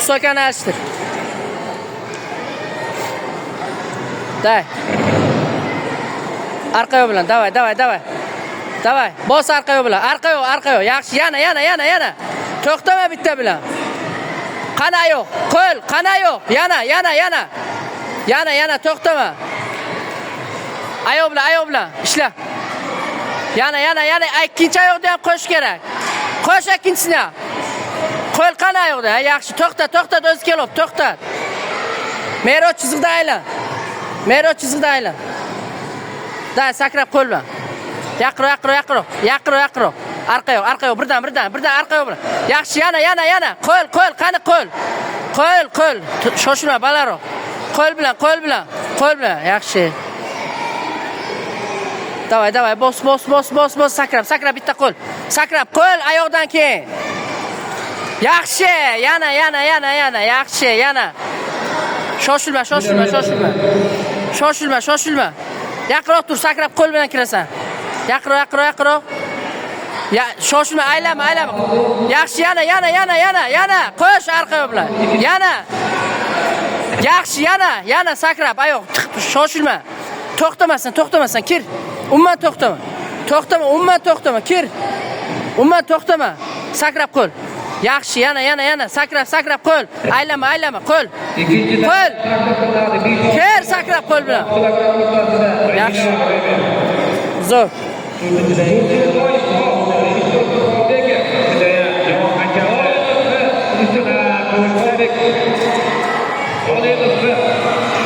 Высокani alishtir. Day. Arqa yo'l bilan, давай, давай, давай. Давай, bos arqa yo'l bilan. Arqa yo'l, arqa yo'l. Yaxshi, yana, yana, yana, yana. To'xtama bitta bilan. Qani oyoq, qo'l, qani oyoq. Yana, yana, yana. Yana, yana to'xtama. Oyoq bilan, oyoq bilan ishla. Yana, yana, yana ikkinchi oyoqni ham qo'yish kerak. Qo'sh ikkinchisini ham. Qo'l qani oyoqda? Ha, yaxshi, to'xta, to'xtat, o'zi kelib, to'xtat. Mero chiziqdan aylan. Mero chiziqdan aylan. Da, sakrab qo'l bilan. Yaqinroq, yaqinroq, yaqinroq. Yaqinroq, yaqinroq. Arqa yo'q, arqa yo'q, birdan, birdan, birdan arqa yo'q bilan. Yaxshi, yana, yana, yana. Qo'l, qo'l, qani qo'l. Qo'l, qo'l. Shoshilma, balaroq. Qo'l bilan, qo'l bilan, qo'l bilan. Yaxshi. Давай, давай, bos, bos, bos, bos, bos, sakrab, sakrab bitta qo'l. Sakrab, qo'l oyoqdan keyin. Yaxshi, yana, yana, yana, yana, yaxshi, yana. Shoshilma, shoshilma, shoshilma. Shoshilma, shoshilma. Yaqinroq tur, sakrab qo'l bilan kirasan. Yaqinroq, yaqinroq, yaqinroq. Ya, shoshilma, aylanma, aylanma. Yaxshi, yana, yana, yana, yana, yana. Qo'sh arqa yo'l bilan. Yana. Yaxshi, yana, yana sakrab, oyoq tiqib shoshilma. To'xtamasdan, to'xtamasdan kir. Umuman to'xtama. To'xtama, umuman to'xtama, kir. Umuman to'xtama. Sakrab qo'l. Yaxshi, yana, yana, yana sakrab, sakrab qo'l. Aylanma, aylanma, qo'l. Qo'l. Kir, sakrab qo'l bilan. Yaxshi. Zo'r.